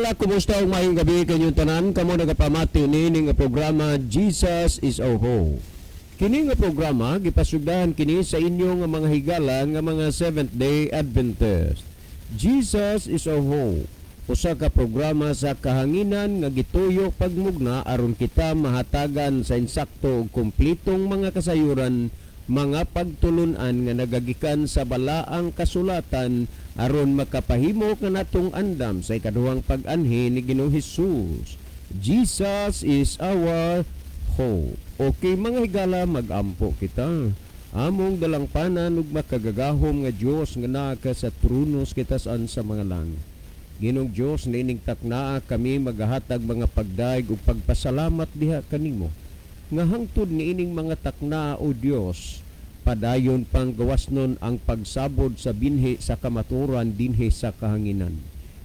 Higala, kumusta ug maayong gabi kanyong tanan kamo nagapamati niini nga programa, Jesus is Our Hope. Kini nga programa gipasugdahan kini sa inyo nga mga higala nga mga Seventh Day Adventist. Jesus is Our Hope. Usa ka programa sa kahanginan nga gituyo pagmugna aron kita mahatagan sa insakto ug kumpletong mga kasayuran, mga pagtulunan nga nagagikan sa balaang kasulatan aron makapahimo kanatong andam sa ikaduhang pag-anhi ni Ginoong Hesus. Jesus is our hope. Okay, mga higala, magampo kita. Among dalangpanan ug makagagahom nga Dios nga naa ka sa trono sa kitasan sa mga langit. Ginoong Dios, niining taknaa kami magahatag mga pagdayeg ug pagpasalamat diha kanimo. Nga hangtod niining mga taknaa, o Dios, padayon pang gawasnon ang pagsabod sa binhi sa kamaturan dinhi sa kahanginan.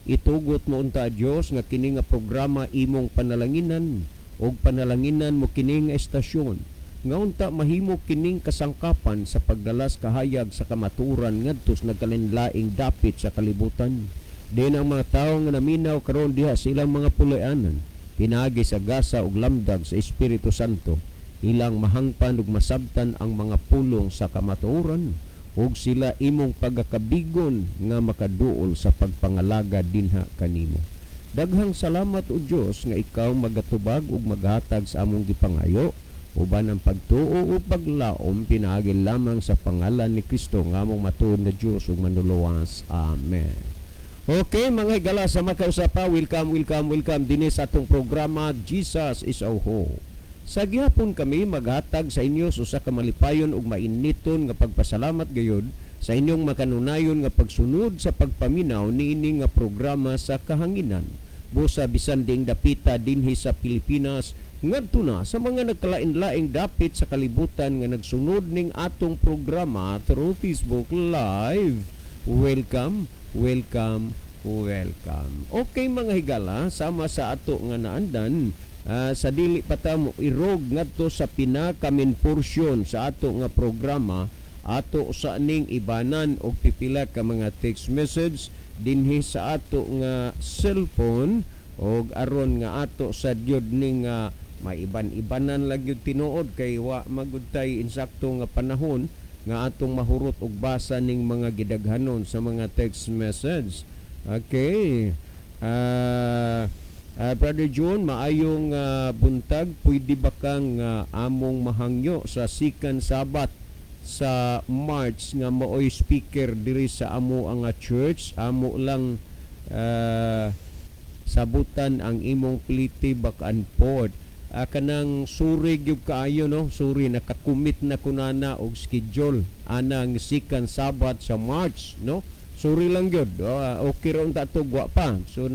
Itugot mo unta, Dios, nga kini nga programa imong panalanginan ug panalanginan mo kini nga estasyon nga unta mahimo kining kasangkapan sa pagdalas kahayag sa kamaturan ngadto sa nagkalainlaing dapit sa kalibutan. Din ang mga tawo nga naminaw karon diha sa ilang mga puluy-anan, pinaagi sa gasa ug lamdag sa Espiritu Santo, ilang mahangpan ug masabtan ang mga pulong sa kamatuoran ug sila imong pagakabigon nga makaduol sa pagpangalaga dinha kanimo. Daghang salamat, o Dios, nga ikaw magatubag ug maghatag sa among gipangayo uban ang pagtuo ug paglaom pinaagi lamang sa pangalan ni Kristo nga among matuod na Dios ug manluluwas. Amen. Okay, mga higala, sa makausapa, welcome, welcome, welcome dinhi sa atong programa, Jesus is Our Hope. Sa gihapon kami maghatag sa inyo sa usa ka malipayon ug mainiton nga pagpasalamat gayud sa inyong makanunayon nga pagsunod sa pagpaminaw niini nga programa sa kahanginan. Busa bisan diing dapita dinhi sa Pilipinas ngadto na sa mga nagkalain-laing dapit sa kalibutan nga nagsunod ning atong programa through Facebook Live. Welcome, welcome, welcome. Okay, mga higala, sama sa ato nga naandan, sa dili pa ta mo irog ngadto sa pinaka main portion sa ato nga programa, ato sa ning ibanan og pipila ka mga text message dinhi sa ato nga cellphone og aron nga ato sa gyud ning maiban-ibanan lang gyud tinuod kay wa magud tay insakto nga panahon nga atong mahurot og basa ning mga gidaghanon sa mga text message. Okay. Brother John, maayong buntag. Pwede ba kang among mahangyo sa second Sabbath sa March nga maoy speaker diri sa amo ang church? Amo lang sabutan ang imong plite back and forth. Kanang suri gyud kaayo, no? Sorry, nakakumit na kunana og schedule anang second Sabbath sa March, no? Sorry lang gyud. Okay ra unta to, wa pa. So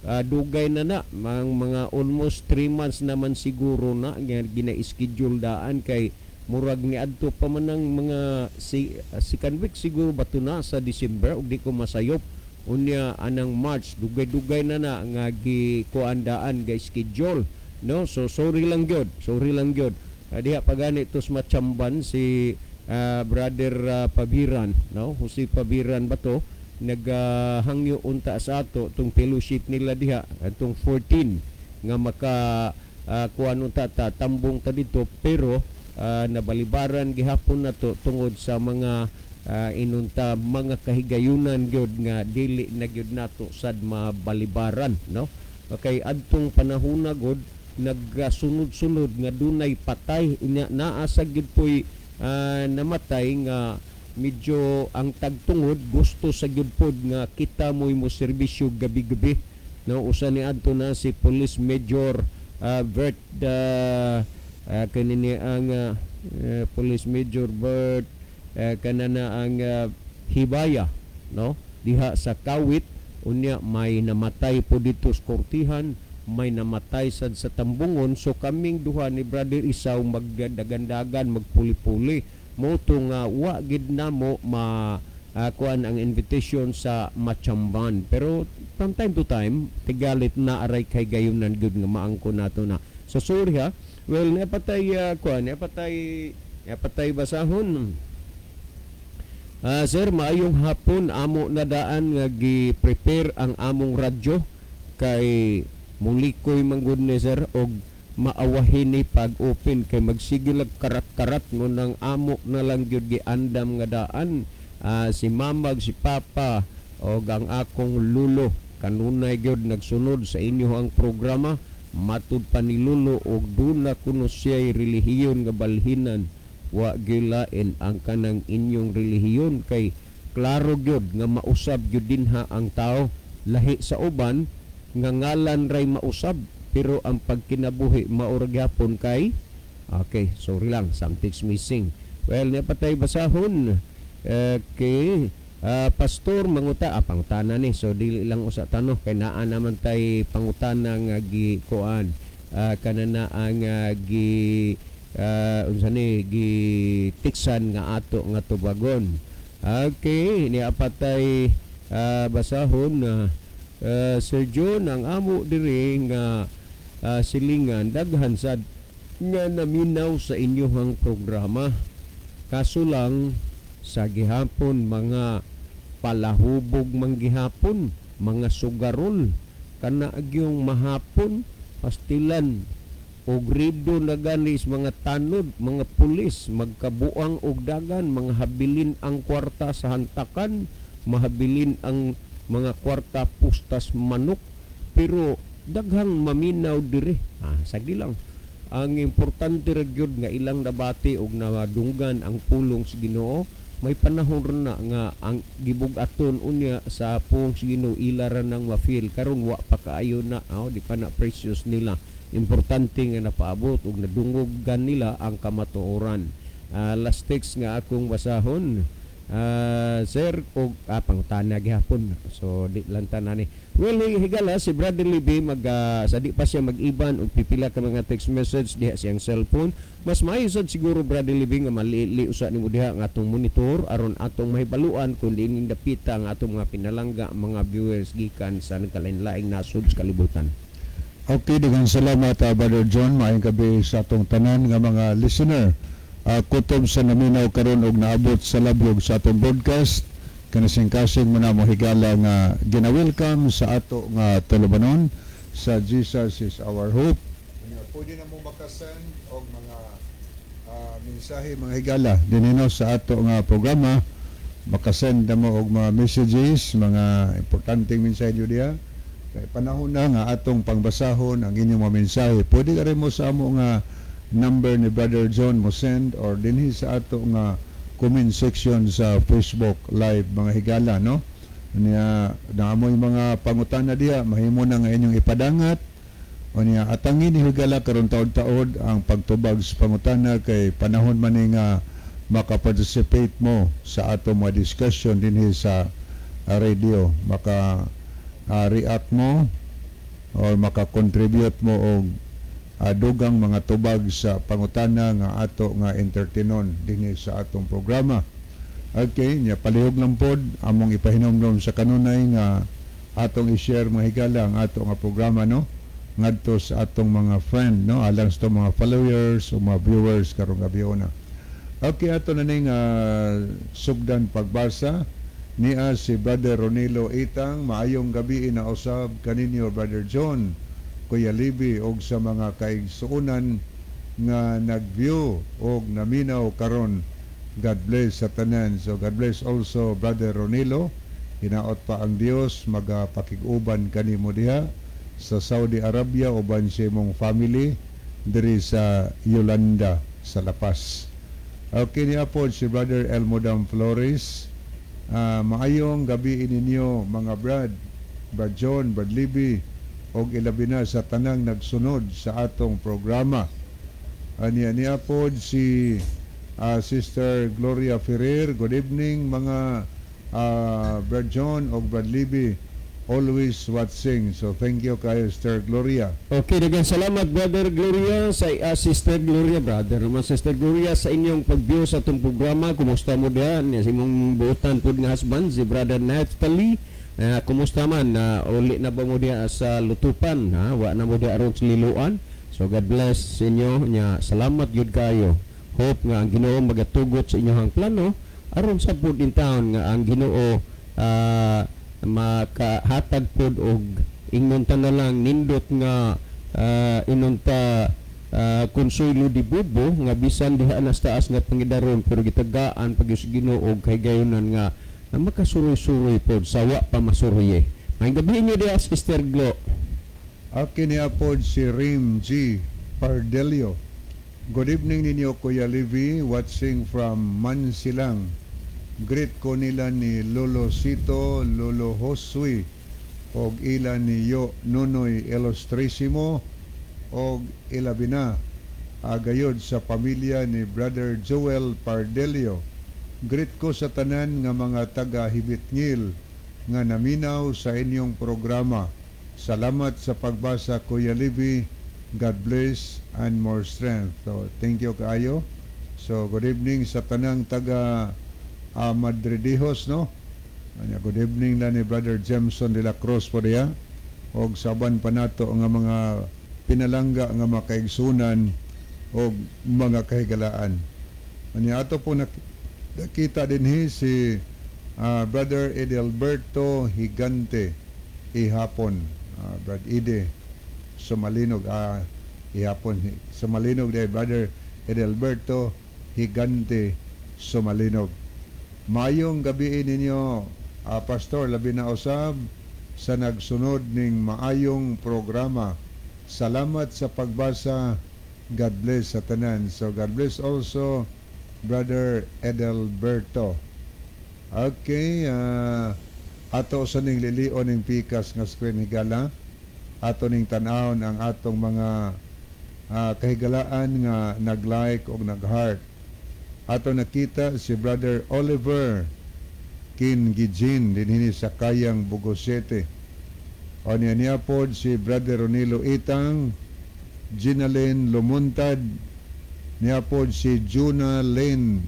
dugay na na mga almost 3 months naman siguro na nga gina-schedule daan kay murag niadto pa man ang mga si, second week siguro ba to na sa December ug di ko masayop. Unya anang March, dugay-dugay na na nga gi kuan daan ga schedule, no? So sorry lang gyud, sorry lang gyud. Diha pa gani tos machamban si Brother Pabiran, no? Jose Pabiran ba to, naghangyo unta sa ato tong fellowship nila diha atong 14 nga maka kuan unta ta, tambong ta dito, pero nabalibaran gihapon na to tungod sa mga inunta mga kahigayunan gyud nga dili na gyud nato sad mabalibaran, no? Okay, adtong panahon na gud nagsunod-sunod nga dunay patay. Unya naa sa gyud poy namatay nga medyo ang tagtungod gusto sa gyud pod nga kita mo'y mo serbisyo gabi-gabi, no? Usa ni adto na si Police Major Bert, kanini ang Police Major Bert kanana ang Hibaya, no, diha sa Kawit. Unya may namatay po dito sa Kortihan, may namatay sad sa Tambungon, so kaming duha ni Brother Isaw magdagandagan, magpuli-puli mo to nga wa gid namo ma kuan ang invitation sa Machamban. Pero from time to time tigalit na aray kay gayunan gud nga maangko nato na. So sorry ha. Well, napatay kuan, napatay basahon. Sir, maayong hapon. Amo na daan nga gi-prepare ang among radyo. Kay mulikoy man gud ni, sir, og maawahin ni pag-open kay magsige lag karat-karat mo nang amo na lang gyud giandam nga daan. Si mamag, si papa og ang akong lulo kanunay gyud nagsunod sa inyo ang programa. Matud pa ni lulo og duna kuno siya'y relihiyon nga balhinan, wa gyud lain ang kanang inyong relihiyon kay klaro gyud nga mausab gyud dinha ang tao, lahi sa uban nga ngalan ray mausab pero ang pagkinabuhi mao ra gihapon kay. Okay, sorry lang, something's missing. Well, niya patay basahon. Okay. Pastor manguta, pangutana ni, so dili lang usa tano kay naa naman tay pangutana nga gi kuan, kanana ang gi unsa ni, gi tiksan nga ato nga tubagon. Okay, niya patay basahon na Sir John, ang amo diri nga silingan daghan sad nga naminaw sa inyong programa, kaso lang sa gihapon mga palahubog man gihapon, mga sugarol kana gyung mahapon pastilan og rido na ganis mga tanod, mga pulis magkabuang og dagan, mga habilin ang kwarta sa hantakan, mahabilin ang mga kwarta pustas manok, pero daghang maminaw diri. Sagi lang, ang importante ra gyud nga ilang nabati og nadunggan ang pulong sa Ginoo. May panahon ra na nga ang gibug-aton unya sa pulong sa Ginoo ila ra nang ma-feel. Karon wa pa kaayo na, oh, di pa na precious nila. Importante nga napaabot og nadungogan nila ang kamatuoran. Last text nga akong basahon. Sir og pangutana gihapon, so di lang tanan ni. Well, higala si Brother Libby mag sa di pa siya mag-iban og pipila ka mga text message diha siyang cellphone. Mas maayo sad siguro, Brother Libby, nga malili usa nimo diha ang atong monitor aron atong mahibaluan kung diin dapita ang atong mga pinalangga, mga viewers gikan sa nagkalain-laing nasod sa kalibutan. Okay, daghang salamat, Brother John. Maayong gabi sa atong tanan nga mga listener. Kutob sa naminaw karon og naabot sa labyog sa atong broadcast. Kanasing-kasing mo na mo higala nga gina-welcome sa ato nga tulubanon sa Jesus Is Our Hope. Nya, pwede na mo makasend og mga mensahe, mga higala, dinino sa ato nga programa. Makasend na mo og mga messages, mga importanteng mensahe nyo diha. Kay panahon na nga atong pangbasahon ang inyong mga mensahe. Pwede ka rin mo sa amo nga number ni Brother John mo send or dinhi sa ato nga comment section sa Facebook Live, mga higala, no? Niya naamoy mga pangutana diha, mahimo na nga inyong ipadangat. O niya atangin ni higala karon taod-taod ang pagtubag sa pangutana kay panahon man ni nga makaparticipate mo sa ato mga discussion dinhi sa radio, maka react mo or maka-contribute mo og dugang mga tubag sa pangutana nga ato nga entertainon dinhi sa atong programa. Okay, nya palihog lang pod among ipahinomdom sa kanunay nga atong i-share, mga higala, ang ato nga programa, no, ngadto sa atong mga friend, no, alang sa atong mga followers o mga viewers karong gabi na. Okay, ato na ning sugdan pagbasa niya si Brother Ronilo Itang. "Maayong gabi na usab kaninyo, Brother John, Kuya Libby og sa mga kaigsuonan nga nag-view og naminaw karon. God bless sa tanan." So God bless also, Brother Ronilo. Hinaot pa ang Dios magapakig-uban kanimo diha sa Saudi Arabia uban sa imong family diri sa Yolanda sa La Paz. Okay, niya po si Brother Elmodam Flores. "Maayong gabi ninyo mga brad, Brad John, Brad Libby, og ilabi na sa tanang nagsunod sa atong programa." Aniya niya po si Sister Gloria Ferrer. "Good evening mga Brad John og Brad Libby. Always watching." So thank you kay Sister Gloria. Okay, daghang salamat, Brother Gloria sa Sister Gloria, brother naman, Sister Gloria, sa inyong pag-view sa atong programa. Kumusta mo diha? Niya sa imong buotan pud nga husband si Brother Naftali. Kumusta man na uli na ba mo diha sa lutupan, ha? Wa na mo diha aron sa liluan. So God bless sa inyo nya, salamat gyud kayo. Hope nga ang Ginoo magatugot sa inyong plano aron sa pud in town nga ang Ginoo makahatag pod og Ingon ta na lang nindot nga inon ta konsuelo di bubo nga bisan diha na sa taas nga pangidaron, pero gitagaan pag sa Ginoo og kahigayonan nga makasuroy-suroy pod sa wa pa masuroye. Maayong gabi inyo diha, Sister Glo. Akin niya pod si Rim G. Pardelio. "Good evening ninyo, Kuya Levi, watching from Mansilang. Greet ko nila ni Lolo Sito, Lolo Josui, og ila ni Yo Nunoy Ilustrisimo, og ilabina agayod sa pamilya ni Brother Joel Pardelio. Greet ko sa tanan nga mga taga Hibitngil nga naminaw sa inyong programa. Salamat sa pagbasa, Kuya Levi. God bless and more strength." So, thank you kaayo. So, good evening sa tanang taga Madridijos, no? Anya, good evening na ni Brother Jameson de la Cruz po diya. Og saban pa nato nga mga pinalangga nga makaigsunan og mga kahigalaan. Anya, ato po nakita dinhi si Brother Edelberto Higante Ihapon. Brad Ide Sumalinog, Ihapon Sumalinog dahil Brother Edelberto Higante Sumalinog. "Mayong gabi ninyo, Pastor, labi na usab sa nagsunod ning maayong programa. Salamat sa pagbasa. God bless sa tanan." So God bless also, Brother Edelberto. Okay, ato sa ning lilion ning pikas nga screen, higala. Ato ning tan-awon ang atong mga kahigalaan nga nag-like o nag-heart. Ato nakita si Brother Oliver Kin Gijin dinhi sa Kayang Bugosete. O niya niya pod si Brother Ronilo Itang, Ginalyn Lumuntad, niya pod si Juna Lynn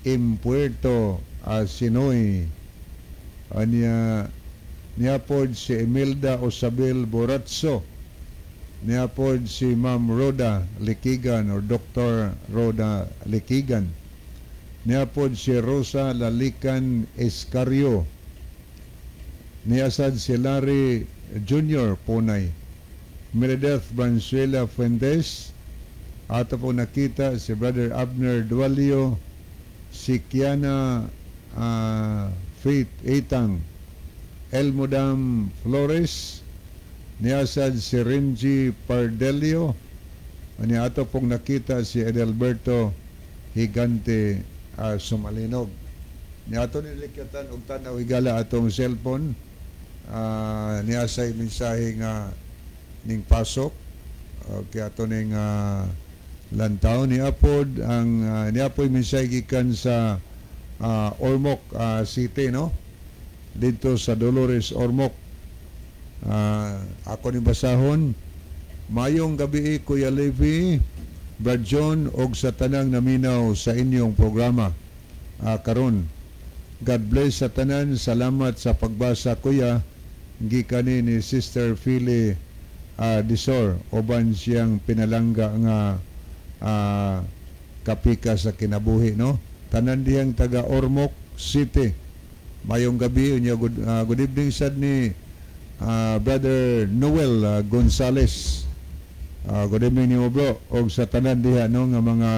Impuerto Sinoy. Anya niya pod si Imelda Osabel Boratso. Niya pod si Ma'am Roda Likigan or Dr. Roda Likigan. Niya pod si Rosa Lalican Escario. Niya sad si Larry Jr. Punay. Meredith Bansuela Fuentes. Ato po nakita si Brother Abner Dualio, si Kiana Faith Etang, Elmodam Flores, niasad si Renji Pardelio, ani ato pong nakita si Edelberto Higante Sumalinog. Ni ato nilikyatan og tanaw, higala, atong cellphone, niya sa mensahe nga ning pasok. Okay, ato ning lantaw ni apod ang niapoy mensahe gikan sa Ormoc City, no, dito sa Dolores, Ormoc. Ako ni basahon. "Mayong gabi, Kuya Levi, Brad John og sa tanang naminaw sa inyong programa karon. God bless sa tanan. Salamat sa pagbasa, Kuya." Gikan ni Sister Philly Disor uban siyang pinalangga nga kapika sa kinabuhi, no? Tanan diyang taga Ormoc City, mayong gabi unya. Good evening sad ni Brother Noel Gonzales. Good evening nimo, bro, og sa tanan diha, no, nga mga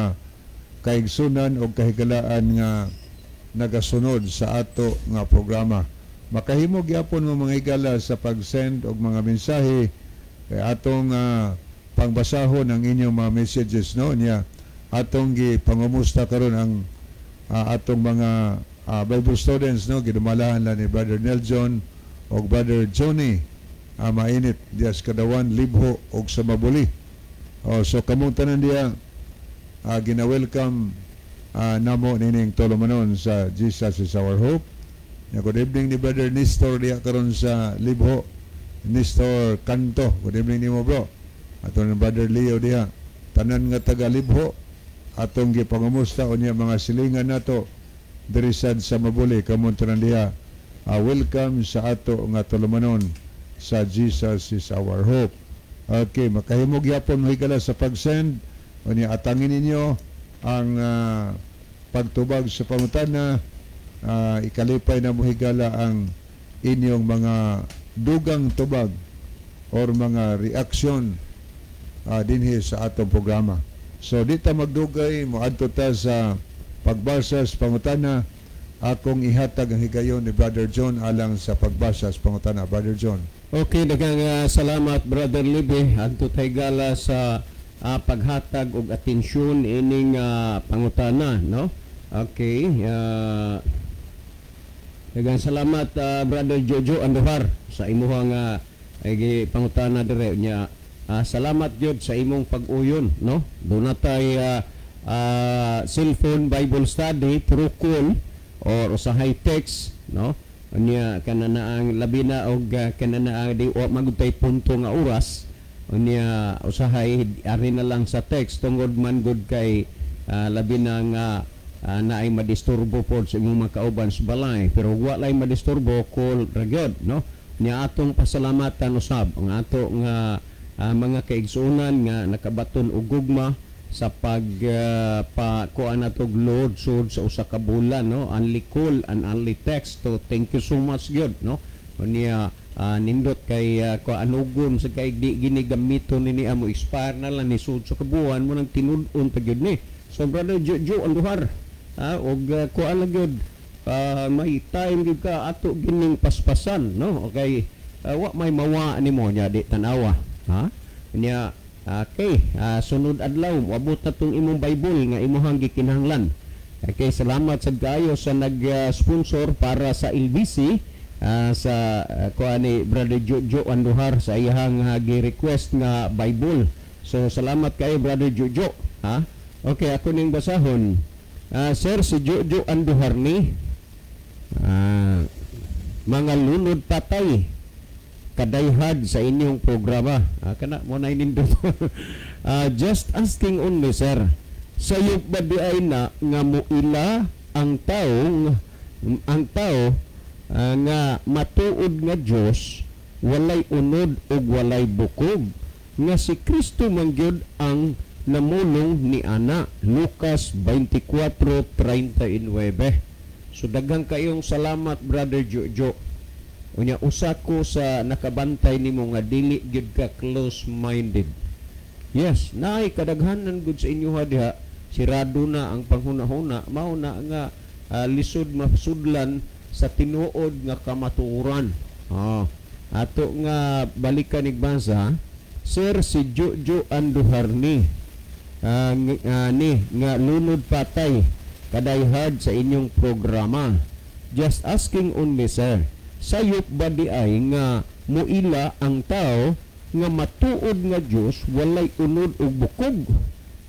kaigsunan og kahigalaan nga nagasunod sa ato nga programa. Makahimo gyapon mo, mga higala, sa pag-send og mga mensahe kay atong pangbasahon ang inyong mga messages, no? Niya atong gi pangumusta karon ang atong mga Bible students, no, gidumalahan lang ni Brother Neljon og Brother Johnny mainit diya sa Kadawan, Libho og sa Mabuli. Oh, so kamong tanan diya, gina-welcome namo nining tulumanon sa Jesus is Our Hope. Ya, good evening ni Brother Nestor diya karon sa Libho. Nestor Canto. Good evening nimo, bro. Ato ni Brother Leo diha. Tanan nga taga Libho atong gipangumusta unya mga silingan nato diri sad sa Mabuli, kamong tanan diha. Welcome sa ato nga tulumanon sa Jesus is Our Hope. Okay, makahimo gyapon mo, higala, sa pag-send unya atangin ninyo ang pagtubag sa pangutana. Ikalipay na mo, higala, ang inyong mga dugang tubag. or mga reaksyon dinhi sa atong programa. So di ta magdugay, moadto ta sa pagbasa sa pangutana. Akong ihatag ang higayon ni Brother John alang sa pagbasa sa pangutana. Brother John. Okay, daghang salamat, Brother Libby. Adto tay gala sa paghatag og atensyon ining pangutana, no? Okay, daghang salamat, Brother Jojo Andujar, sa imuhang gi pangutana dire nya. Salamat gyud sa imong pag-uyon, no? Duna tay cellphone Bible study through call or usahay text, no? Unya kana na ang labi na og kana na ang di wa magud tay punto nga oras, unya usahay ari na lang sa text tungod man gud kay labi na nga naay madisturbo pod sa imong mga kauban sa balay, pero wa lay madisturbo, call ra gyud, no? Nya atong pasalamatan usab ang ato nga mga kaigsuonan nga nakabaton og gugma sa pag pa kuan nato load sud sa usa ka bulan, no? Only call and only text. So thank you so much gyud, no? Unya nindot kay kuan anugon sa kay di gini gamiton ni amo, expire na lang ni sud sa kabuan mo nang tinud-on pa gyud ni. So Brother Jojo Andujar, og kuan lang gyud, may time gyud ka ato gining paspasan, no? Okay, wa may mawa nimo nya di tanawa ha nya. Okay, sunod adlaw moabot na tong imong Bible nga imuhang gikinahanglan. Okay, salamat sad kaayo sa nag-sponsor para sa LBC, sa kuan ni Brother Jojo Andujar sa iyang gi-request nga Bible. So salamat kayo, Brother Jojo, ha? Okay, ako ning basahon. Sir, si Jojo Andujar ni mga lunod patay kadayhad sa inyong programa. Kana mo na nindot. Just asking only, sir. Sayop ba di ay na nga muila ang tao nga matuod nga Dios walay unod ug walay bukog, nga si Kristo man gyud ang namulong ni ana, Lucas 24:39? So daghang kayong salamat, Brother Jojo. Unya usa ko sa nakabantay nimo nga dili gyud ka close-minded. Yes, naay kadaghanan gud sa inyo diha, sirado na ang panghuna-huna, mao na nga lisod masudlan sa tinuod nga kamatuoran. Oh. Ato nga balikan igbasa, Sir, si Jojo Andujar ni ni nga lunod patay kadayhad sa inyong programa. Just asking only, sir. Sayop ba di ay nga muila ang tao nga matuod nga Dios walay unod ug bukog,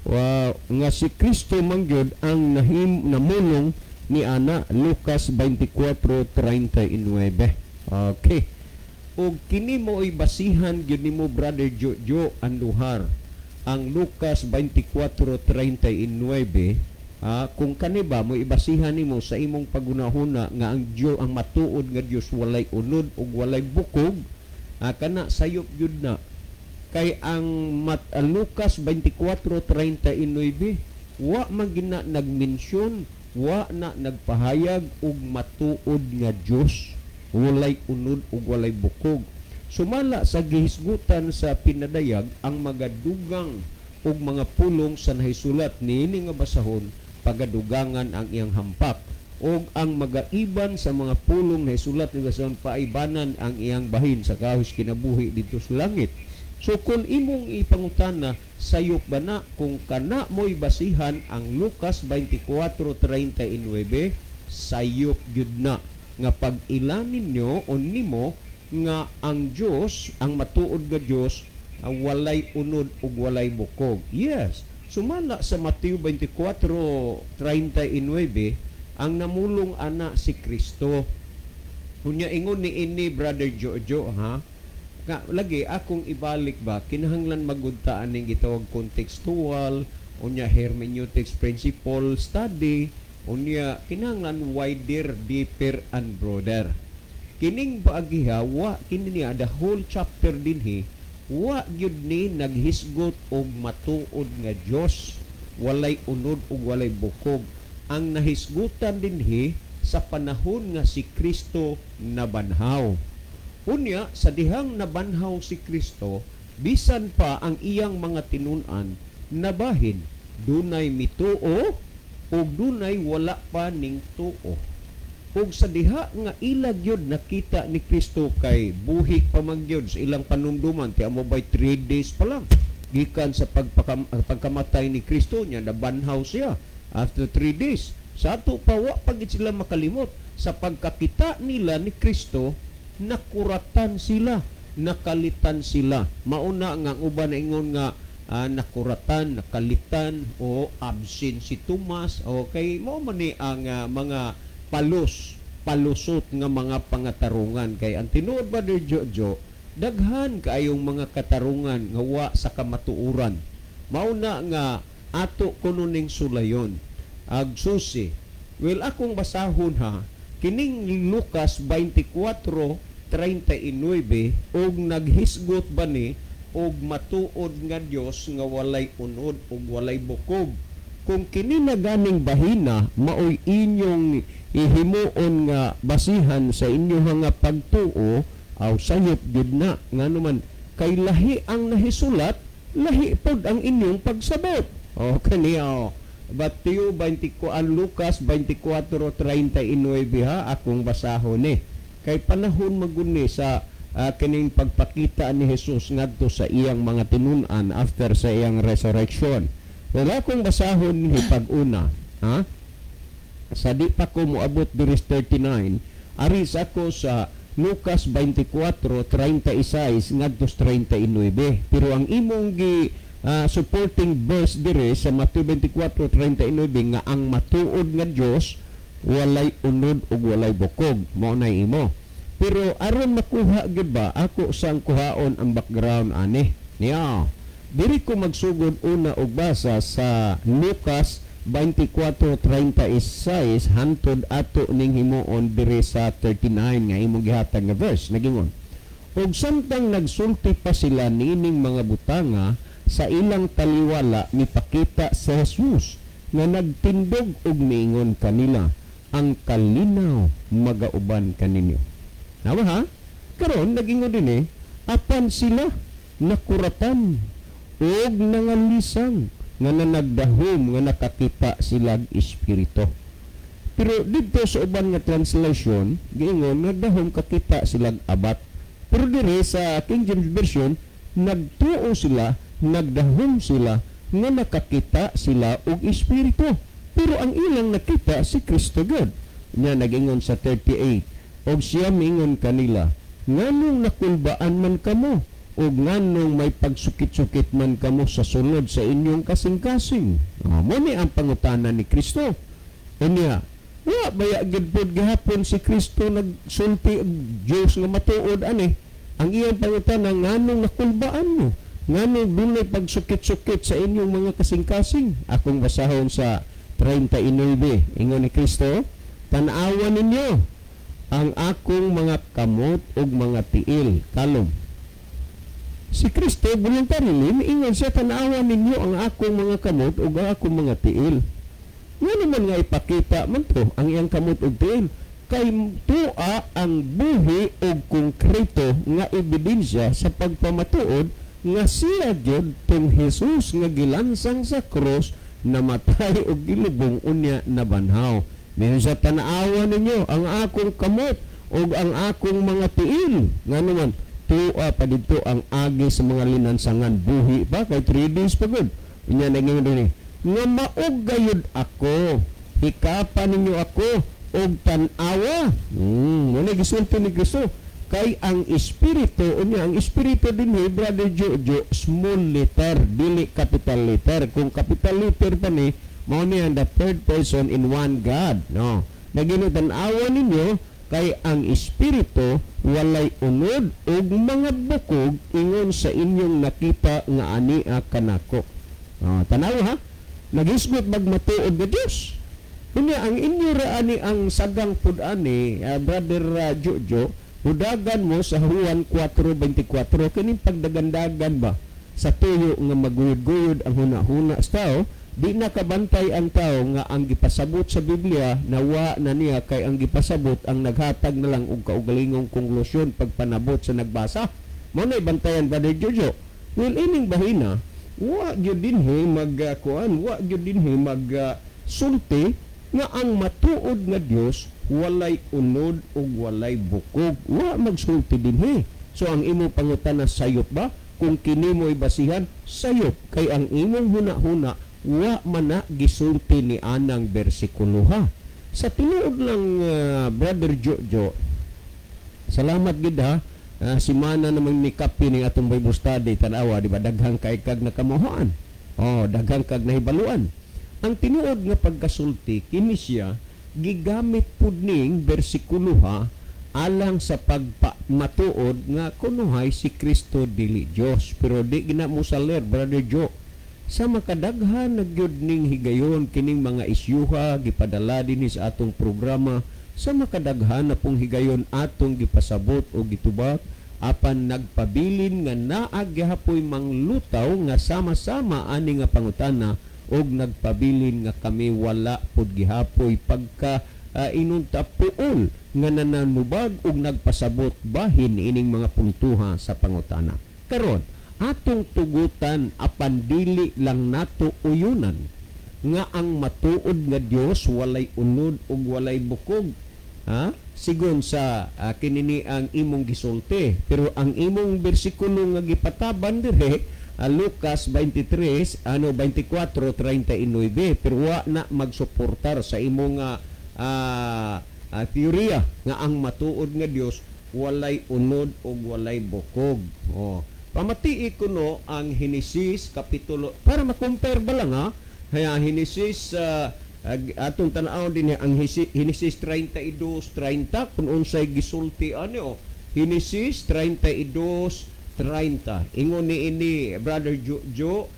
wa, nga si Kristo man gyud ang nahim namulong ni ana, Lucas 24:39? Okay. Ug kini mo basihan gyud nimo, Brother Jojo Andujar, ang Lucas 24:39. Kung kani ba mo ibasihan nimo sa imong pagunahuna nga ang Dios, ang matuod nga Dios, walay unod ug walay bukog, kana sayop gyud na kay ang Lucas 24:39 wa man gina nagmensyon, wa na nagpahayag og matuod nga Dios walay unod ug walay bukog. Sumala sa gihisgutan sa pinadayag, ang magadugang og mga pulong sa nahisulat niini nga basahon, pagadugangan ang iyang hampak, ug ang magaiban sa mga pulong nahisulat ni basahon, paibanan ang iyang bahin sa kahoy kinabuhi didto sa langit. So kung imong ipangutana, sayop ba na kung kana mo'y basihan ang Lucas 24:39, sayop gyud na nga pag-ila ninyo o nimo nga ang Dios, ang matuod nga Dios, walay unod ug walay bukog. Yes. Sumala sa Mateo 24:39, ang namulong ana si Kristo. Unya ingon ni ini, Brother Jojo, ha. Ka, lagi akong ibalik ba, kinahanglan maguntaan ning gitawag contextual, unya hermeneutics principle study, unya kinahanglan wider, deeper and broader. Kining baagiha, wa kini niya, the whole chapter dinhi wa gyud ni naghisgot og matuod nga Dios walay unod ug walay bukog. Ang nahisgutan dinhi sa panahon nga si Kristo nabanhaw. Unya sa dihang nabanhaw si Kristo, bisan pa ang iyang mga tinun-an nabahin, dunay mituo ug dunay wala pa ning tuo. Ug sa diha nga ila gyud nakita ni Kristo, kay buhi pa man gyud sa ilang panumduman, ti amo bay 3 days pa lang gikan sa pagkamatay ni Kristo, nya nabanhaw siya after 3 days. Sa ato pa, wa pa gid sila makalimot sa pagkakita nila ni Kristo. Nakuratan sila, nakalitan sila. Mauna nga ang uban na ingon nga nakuratan, nakalitan o absent si Tomas. Okay, mao man ni ang mga palusot nga mga pangatarungan, kay ang tinuod ba, Jojo, daghan kaayong mga katarungan nga wa sa kamatuoran. Mauna nga ato kuno ning sulayon ag susi. Well, akong basahon ha kining Lucas 24:39, og naghisgot ba ni og matuod nga Dios nga walay unod ug walay bukog. Kung kini na ganing bahina maoy inyong ihimuon nga basihan sa inyong nga pagtuo, aw sayop gyud na. Ngano man kay lahi ang nahisulat, lahi pod ang inyong pagsabot. O kaniya o. Mateo 24, ang Lucas 24:39 ha, akong basahon ni. Kay panahon maguni sa kining pagpakita ni Jesus ngadto sa iyang mga tinun-an after sa iyang resurrection. Wala akong basahon ni pag-una, ha? Sa di pa ko moabot diri sa 39, ari sa ako sa Lucas 24:36 ngadto sa 39. Pero ang imong gi supporting verse dire sa Mateo 24:39 nga ang matuod nga Dios walay unod ug walay bukog, mao na imo. Pero aron makuha gyud ba ako sang kuhaon ang background ani niya, diri ko magsugod una og basa sa Lucas 24:36 hantod ato ning himuon diri sa 39 nga imong gihatag nga verse. Nagingon, "Ug samtang nagsulti pa sila niining mga butanga, sa ilang taliwala mipakita sa Jesus nga nagtindog ug miingon kanila, 'Ang kalinaw magauban kaninyo.'" Nawa ha? Karon nagingon din eh, apan sila nakuratan ug nangalisang nga nanagdahom nga nakakita silag espiritu. Pero dito sa uban nga translation, giingon nagdahom kakita silag abat. Pero dire sa King James Version, nagtuo sila, nagdahom sila nga nakakita sila og espiritu. Pero ang ilang nakita si Kristo gud. Nya nagingon sa 38, "Og siya mingon kanila, 'Nganong nakulbaan man kamo? Ug nganong may pagsukit-sukit man kamo sa sulod sa inyong kasing-kasing?'" Oh, mo ni ang pangutana ni Kristo. Unya, wa baya gid pod gihapon si Kristo nagsulti og Dios nga matuod ani? Ang iyang pangutana, "Nganong nakulbaan mo? Nganong dunay pagsukit-sukit sa inyong mga kasing-kasing?" Akong basahon sa 39. Ingon ni Kristo, "Tan-awa ninyo ang akong mga kamot ug mga tiil." Kalom. Si Kristo voluntarily miingon siya, "Tan-awa ninyo ang akong mga kamot ug ang akong mga tiil." Nga naman nga ipakita man to ang iyang kamot ug tiil? Kay tua ang buhi og konkreto nga ebidensya sa pagpamatuod nga siya gyud tong Jesus nga gilansang sa krus, namatay ug gilubong, unya nabanhaw. Miingon siya, "Tan-awa ninyo ang akong kamot ug ang akong mga tiil." Nga naman tua pa dito ang agi sa mga linansangan, buhi pa kay 3 days pa gud. Unya naging dinhi nga maog gayud ako, "Hikapa ninyo ako og tan-awa." Mo na gisulti ni Kristo, kay ang espiritu, unya ang espiritu dinhi, Brother Jojo, small letter, dili capital letter. Kung capital letter pa ni, mao ni ang the third person in one God, no? Nagino, "Tan-awa ninyo kay ang espiritu walay unod ug mga bukog ingon sa inyong nakita nga ania kanako." Oh, tanawa ha, naghisgot bag matuod nga Dios. Unya ang inyo ra ani ang sagang pud ani, Brother Jojo, udagan mo sa Juan 4:24, kining pagdagandagan ba sa tuyo nga maguyod-guyod ang huna-huna sa tao. Di nakabantay ang tao nga ang gipasabot sa Biblia nawa na niya, kay ang gipasabot ang naghatag na lang og kaugalingong konklusyon pagpanabot sa nagbasa. Mao na bantayan, Brother Jojo. Well, ining bahina wa gyud dinhi mag kuan, wa gyud dinhi mag sulti nga ang matuod nga Dios walay unod ug walay bukog. Wa magsulti dinhi. So ang imong pangutana, sayop ba? Kung kini mo'y basihan, sayop, kay ang imong huna-huna wa man na gisulti ni anang bersikulo, ha. Sa tinuod lang, Brother Jojo, salamat gid ha. Simana namang ni kapi ni atong Bible study, tanawa, di ba, daghang kay kag nakamuhaan. Oh, daghang kag nahibaluan. Ang tinuod nga pagkasulti kini siya gigamit pud ning bersikulo, ha, alang sa pagpamatuod nga kunuhay si Kristo dili Dios. Pero di gina mo saler, Brother Joe. Sa makadaghan na gyud ning higayon kining mga isyuha gipadala dinhi sa atong programa, sa makadaghan na pong higayon atong gipasabot o gitubak, apan nagpabilin nga naa gihapoy manglutaw nga sama-sama ani nga pangutana, og nagpabilin nga kami wala pud gihapoy pagka inunta puol nga nananubag og nagpasabot bahin ining mga puntuha sa pangutana. Karon atong tugutan, apan dili lang nato uyunan nga ang matuod nga Dios walay unod ug walay bukog, ha, sigon sa kinini ang imong gisulti. Pero ang imong bersikulo nga gipataban dire, Lucas 23, ano, 24:39, pero wa na magsuportar sa imong teorya nga ang matuod nga Dios walay unod ug walay bukog. Oh, pamatii kuno ang Henesis kapitulo para ma-compare ba lang, ha. Kaya Henesis, atong tan-aw din ang Henesis 32:30 kung unsay gisulti ani oh. Henesis 32:30. Ingon ni ini, Brother Jojo